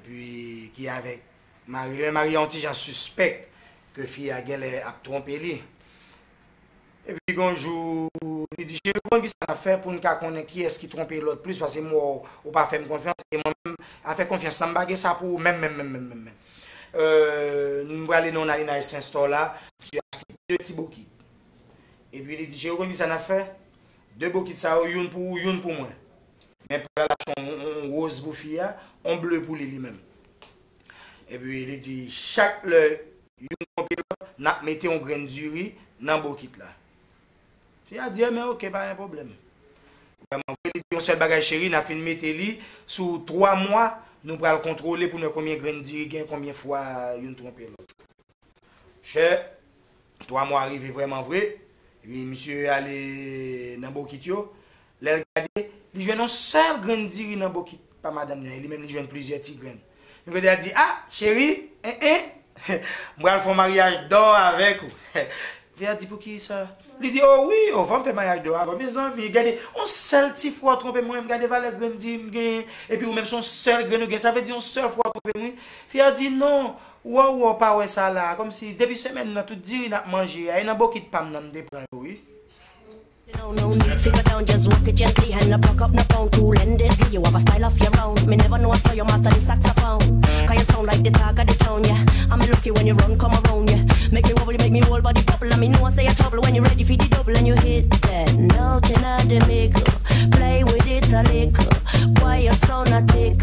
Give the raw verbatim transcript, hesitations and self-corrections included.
epi ki avèk mari li, men mari a yon ti jan sispèk ke fi a genlè ap twonpe li. Epi gon jou, li di, "Cheri, ou konn kisa n ap fè pou n ka konnen kiyès ki twonpe lòt plis, paske m wè w, ou pa fè m konfyans, e mwen menm, afè konfyans lan, m pa gen sa pou ou menm, menm, menm, menm, menm, menm. Euh, m prale nan yon lalinaj Saint Store la, misye achte de ti bokit." Epi li di, "Cheri, ou konn kisa n ap fè? De bokit sa yo, youn pou ou, youn pou mwen. Men pral achte yon, yon, yon woz pou fi a, yon ble pou li, li menm." Epi li di, "Chak lè youn twonpe lòt, n ap mete yon grenn diri nan bokit la." Fi a di, "Enben, oke, pa gen pwoblèm." Vrèman vre, li di, "Yon sèl bagay, cheri, n ap fin mete li sou twa mwa, nou pral kontwole pou n wè konbyen grenn diri gen, konbyen fwa youn twonpe lòt." Chè, twa mwa rive vrèman vre, epi misye ale nan bokit yo. Lè l gade, li jwenn yon sèl grenn diri nan bokit pa madanm li an, e li menm li jwenn plizyè ti grenn. Li gade a di, "A, cheri, en, en, m pral fè yon maryaj dò avèk ou." Fi a di, "Poukisa?" Li di, "O wi, o, fò m fè maryaj dò avè w." Mezanmi, gade, yon sèl ti fwa w twonpe mwen, gade valè grenn diri m genyen, epi ou menm se yon sèl grenn ou gen, sa vle di yon sèl fwa w twonpe mwen. Fi a di, "Non, w wè, w wè, w pa wè sa la, kòmsi depi semèn nan, tout diri n ap manje a, e nan bokit pa m nan m te pran yo, wi." No, no need fi go down, just walk it gently and no pluck up no pound. Cool and deadly, you have a style of your own. Me never know I saw your master the saxophone. Cause you sound like the talk of the town, yeah. I'm lucky when you run come around, yeah. Make me wobble, make me whole body bubble. And me know I say you trouble when you ready for the double and you hit that note in the middle. Play with it a little. Why your sound a tick?